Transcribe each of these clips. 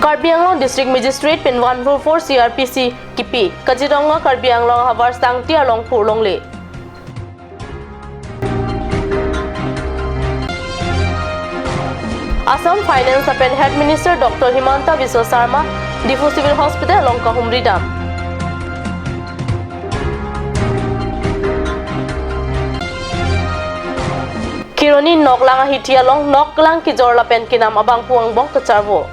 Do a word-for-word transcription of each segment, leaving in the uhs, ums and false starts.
Karbi Anglong District Magistrate pen one four four C R P C kipi, Kaziranga Karbi Anglong havar Sangti arlong purlongle. Assam Finance lapen Health Minister Doctor Himanta Biswa Sarma Diphu Civil Hospital along kahumri dam. Kheroni Noklang ahithi along noklang kejor lapen kenam abangphu angbong kacharvo.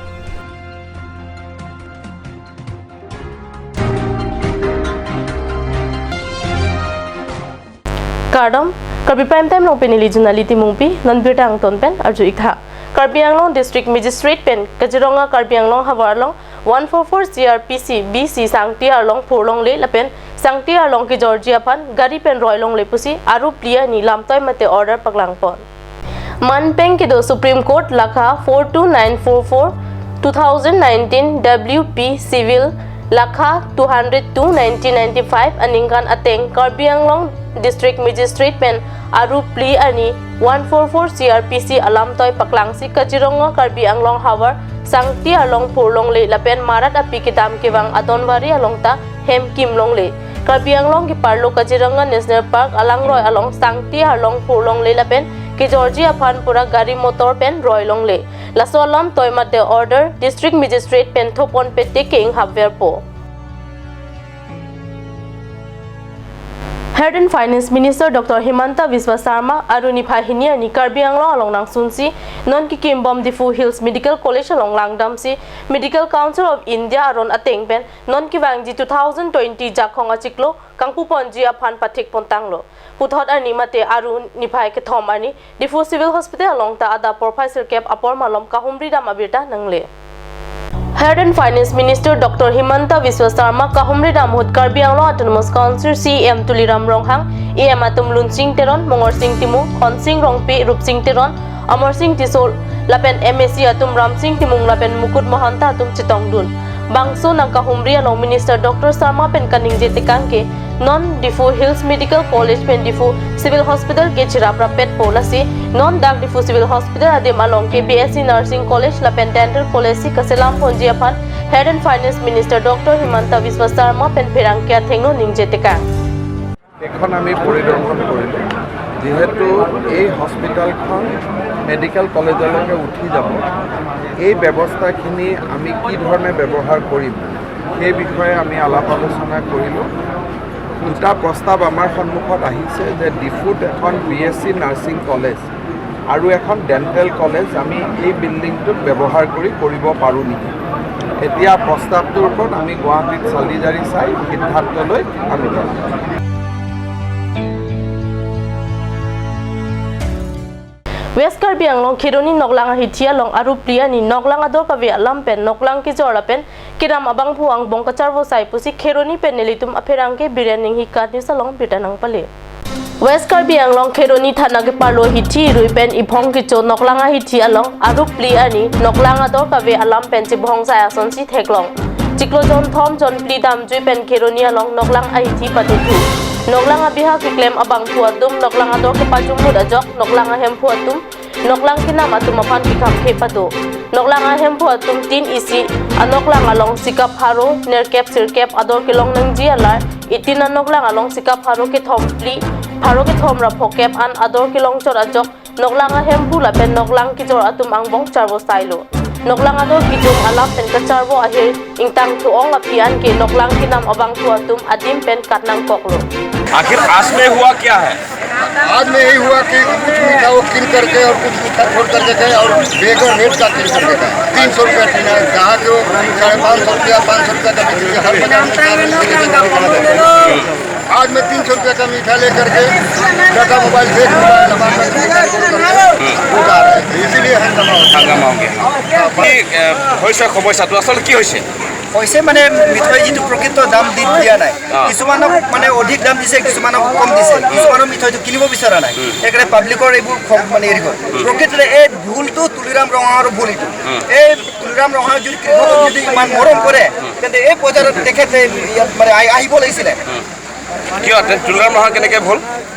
Kardom, Karbi Prime Time along pini neli Junali Timungpi, non birta angton pen arju-ik tha. Karbi Anglong District Magistrate pen Kaziranga Karbi Anglong havar along one four four C R P C B C Sangti arlong purlongle lapen Sangti arlong kejorji aphan gari pen roilongle pusi aru phli arni lamtoi mate order paklangpon. Manpeng kedo Supreme Court lakha four two nine four four two thousand nineteen W P Civil lakha two hundred two nineteen ninety-five aningkan ateng Karbi Anglong District Magistrate pen aru phli arni one four four C R P C alamtoi paklangsi Kaziranga Karbi Anglong havar Sangti arlong purlongle lapen marat api kedam kevang adonvari along ta hem kimlongle. Karbi Anglong keparlo Kaziranga National Park alangroi along Sangti arlong purlongle lapen kejorji aphan pura gari motor pen roilongle. Laso alamtoi mate order District Magistrate pen thopon pete ke inghapverpo. Health and Finance Minister Doctor Himanta Biswa Sarma aru niphai hini arni Karbi Anglong along nangsunsi non kekimbom Diphu Hills Medical College along langdamsi Medical Council of India aron ateng pen non kevangji two thousand twenty Jakhong achiklo kangpuponji aphan pathik pontanglo. Puthot arni mate aru niphai kethom arni Diphu Civil Hospital along ta adap porphai sirkep apor malom kahumri dam abirta nangle. Health and Finance Minister Doctor Himanta Biswa Sarma kahumri dam ahut Karbi Anglong Autonomous Council C E M Tuliram Ronghang, E M atum Lunsing Teron, Mongorsing Timung, Khonsing Rongpi, Rupsing Teron, Amarsing Tisso lapen M A C atum Ramsing Timung lapen Mukut Mahanta atum chetongdun. Bangso nangkahumri along Minister Doctor Sarma pen kaningje tekang ke non Diphu Hills Medical College pen Diphu Civil Hospital ke chiraprapetpo, lasi non dak Diphu Civil Hospital adim along ke B S C Nursing College lapen Dental College si kaselamponji aphan Health and Finance Minister Doctor Himanta Biswa Sarma pen pherangke athengno ningje tekang. এখন আমি পৰিদৰ্শন কৰিলোঁ। যিহেতু এই হস্পিটেলখন মেডিকেল কলেজলৈকে উঠি যাব, এই ব্যৱস্থাখিনি আমি কি ধৰণে ব্যৱহাৰ কৰিম, সেই বিষয়ে আমি আলাপ আলোচনা কৰিলোঁ। দুটা প্ৰস্তাৱ আমাৰ সন্মুখত আহিছে যে ডিফুত এখন B S C nursing college আৰু এখন ডেণ্টেল কলেজ আমি এই বিল্ডিংটোত ব্যৱহাৰ কৰি কৰিব পাৰোঁ নেকি। এতিয়া প্ৰস্তাৱটোৰ ওপৰত আমি গুৱাহাটীত চালি জাৰি চাই সিদ্ধান্ত লৈ আমি ল'ম। West Karbi Anglong Kheroni noklang ahithi along aru phli arni noklang ador kave alam pen noklang kejor lapen kenam abangphu angbong kacharvo sai pusi Kheroni pen nelitum apherangke Biren Inghi Kat News along birta nangpale. West Karbi Anglong Kheroni thana keparlo hithi rui pen iphong kecho noklang ahithi along aru phli arni noklang ador kave alam pen chibhong sai asonsi theklong. Chiklo jonthom jonphli damjui pen Kheroni along noklang ahithi patuthu. Noklang abiha keklem abangphu atum noklang ador kepajumut ajok noklang ahemphu atum noklang kenam atum aphan kekhamkhe pado. Noklang ahemphu atum tin isi anoklang along sikap pharo nerkep sirkep ador kelong nangji alar, itin anoklang along sikap pharo kethom phli, pharo kethom ra phokep an ador kelong chot ajok noklang ahemphu lapen noklang kejor atum angbong charvo sailo. Noklang ador kejum alam pen kacharvo ahir ingtang thu-ong aphi an ke noklang kenam abangphu atum adim pen kat nangkoklo. आखिर आज में हुआ क्या है? आज में यही हुआ कि कुछ मीठा वो किन करके और कुछ मीठा छोड़ करके गए और बेगर रेट का किन करके गए। तीन सौ रुपया टीना है, जहाँ के वो साढ़े पाँच सौ रुपया, पाँच सौ रुपया का बिक्री हर बाजार में चार सौ रुपया का बिक्री है। आज मैं तीन सौ रुपया का मीठा लेकर के टाटा मोबाइल से मोबाइल हमारे पास मीठा छोड़ करके वो जा रहा है। इसीलिए हंगामा होता है। হাংগামা হংগে। কি, এ, হৈছে সমস্যাটো? আচলতে কি হৈছে? হৈছে মানে মিঠৈ যিটো প্ৰকৃত দাম দি দিয়া নাই। অ। কিছুমানক মানে অধিক দাম দিছে, কিছুমানক কম দিছে, কিছুমানৰ মিঠৈটো কিনিব বিচৰা নাই। উম। সেইকাৰণে পাব্লিকৰ এইবোৰ খং মানে হেৰি হয়। উম। প্ৰকৃততে এই ভুলটো তুলিৰাম ৰঙাঙৰ ভুল এইটো। উম। এই তুলিৰাম ৰঙাঙে যদি কৃষকক যদি ইমান মৰম কৰে, উম। তেন্তে এই বজাৰত তেখেতে ইয়াত মানে আহি-, আহিব লাগিছিলে। উম। কিয় তে তুলিৰাম ৰঙাঙৰ কেনেকে ভুল?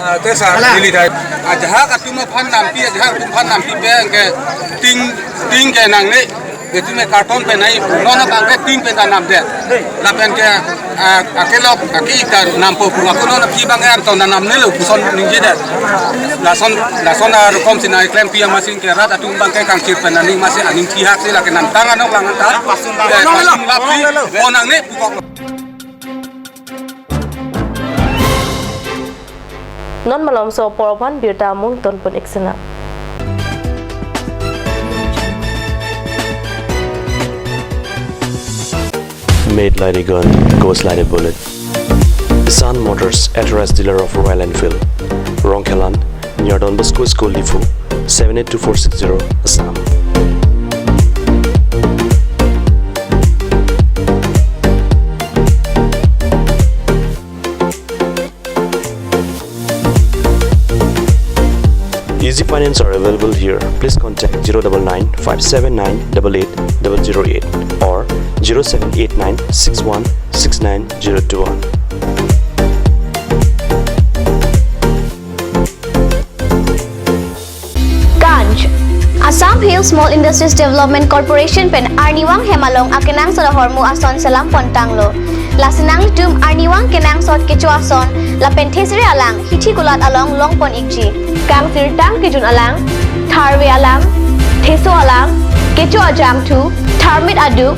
Ah, te sa, neli dai. Ajahak atum aphan nampi, ajahak atum aphan nampi pen ke tin, tin ke nangne. Itum ke karton pen nai, non abang ke tin pen ta namdet. Lapen ke, ah, akelok, ake-ik ta nampo pu ako non aphi abang ke anton ta namnelo puson ningjedet. Lason, lason arukom si nai klempi amatsi ke rat atum abang ke kangkir pen aning amatsi aning thihak si lake namtang anok lang ta. Eh, pasung lapsi, pon nangne pukok. Non malomso apor aphan birta amung tonpon-ik sinang. Made like a gun, goes like a bullet. Sun Motors, authorized dealer of Royal Enfield. Rongkhelan, near Don Bosco School, Diphu, seven eight two four six zero, Assam. Easy finance are available here. Please contact zero double nine five seven nine double eight double zero eight or zero seven eight nine six one six nine zero two one. Ganj. Assam Hill Small Industries Development Corporation pen arnivang hem along akenangsot ahormu ason selam pon tanglo. Lasi nanglitum arnivang kenangsot kecho ason lapen thesere alang hithi kulat along long pon-ikji. Kangsirtang kejun alang, tharve alang, theso alang, kecho ajangthu, tharmit aduk,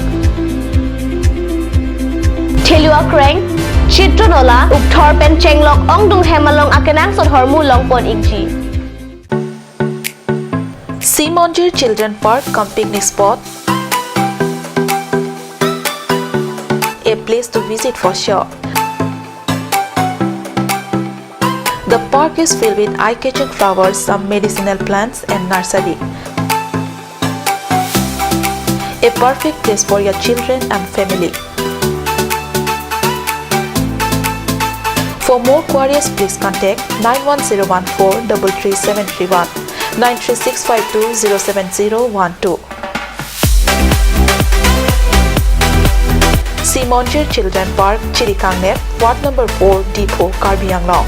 thelu akreng, chitro nola, ukthor pen chenglok ongdung hem along akenangsot ahormu long pon-ikji. Simonjir Children Park cum picnic spot, a place to visit for sure. The park is filled with eye-catching flowers, some medicinal plants and nursery. A perfect place for your children and family. For more queries, please contact nine one zero one four double three seven three one, nine three six five two zero seven zero one two. Simonjir Children Park, Chirikangnet, Ward number four, Diphu, Karbi Anglong.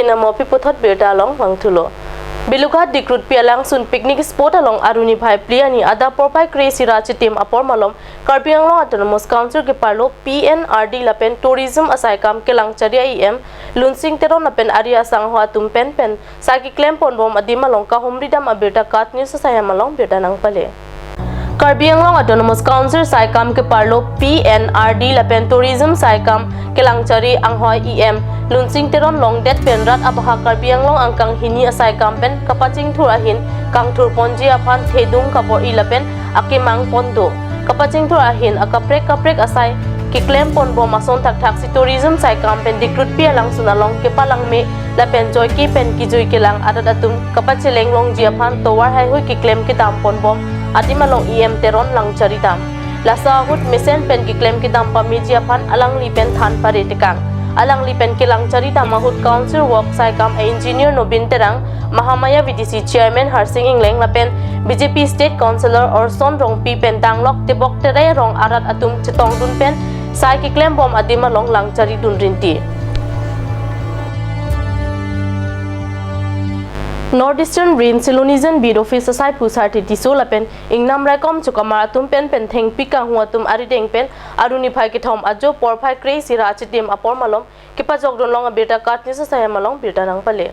Namo pi puthot birta along vangthulo. Belughat Dikrutpi alangsun picnic spot along Aruni phai phli arni adap porphai kre-isi ra chitim apor malom Karbi Anglong Autonomous Council keparlo P N R D lapen Tourism asaikam kelangchari a-E M Lunsing Teron lapen ari asangho atum pen pen sai keklem ponbom adim along kahumri dam abirta KAT News asaihem along birta nangpale. Karbi Anglong Autonomous Council saikam keparlo P N R D lapen Tourism saikam kelangchari anghoi E M Lunsing Teron longdet pen rat abahak Karbi Anglong angkang hini asaikam pen kapachingthur ahin kangthur ponji aphan thedung kabor-i lapen akemang pon do. Kapachingthur ahin akaprek kaprek asai keklem ponbom ason thakthak si Tourism saikam pen Dikrutpi alangsun along kepalangme lapen joike pen kijui kelang arat atum kapacheleng longji aphan tovar haihui keklem kedam ponbom adim along E M Teron langchari dam. Laso ahut mesen pen keklem kedam pameji aphan alangli pen than pare tekang. Alangli pen kelangchari dam ahut Council Work saikam engineer Nobin Terang, Mahamaya V D C Chairman Harsing Engleng lapen B J P State Councillor Orson Rongpi pen danglok tebok terai rong arat atum chetongdun pen sai keklembom adim along langchari dun rinti. North Eastern Range Silonijan Beat Office asai Pusar Thiti So lapen Ingnam Raikom Chokamar atum pen pen thengpi kanghu atum arideng pen Aruni phai kethom ajo porphai kre-isi ra chitim apor malom kepajok dunlong abirta KAT News asaihem along birta nangpale.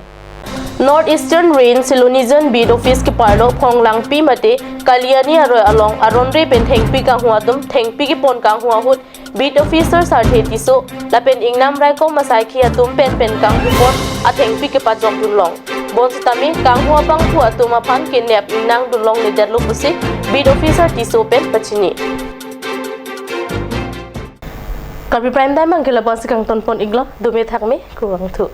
North Eastern Range Silonijan Beat Office keparlo Phonglangpi mate Kaliani aroi along aronre pen thengpi kanghu atum thengpi kepon kanghu ahut Beat Officer Sarthe Tisso lapen Ingnam Raikom asaikhi atum pen pen kanghu pon athengpi kepajok dunlong. Bonsitame kanghu abangphu atum aphan kenep ingnang dunlongledetlo pusi Beat Officer Tisso pen pachini. Karbi Prime Time angke labangsi kangton pon iklo, dome thakme, kurvangthu.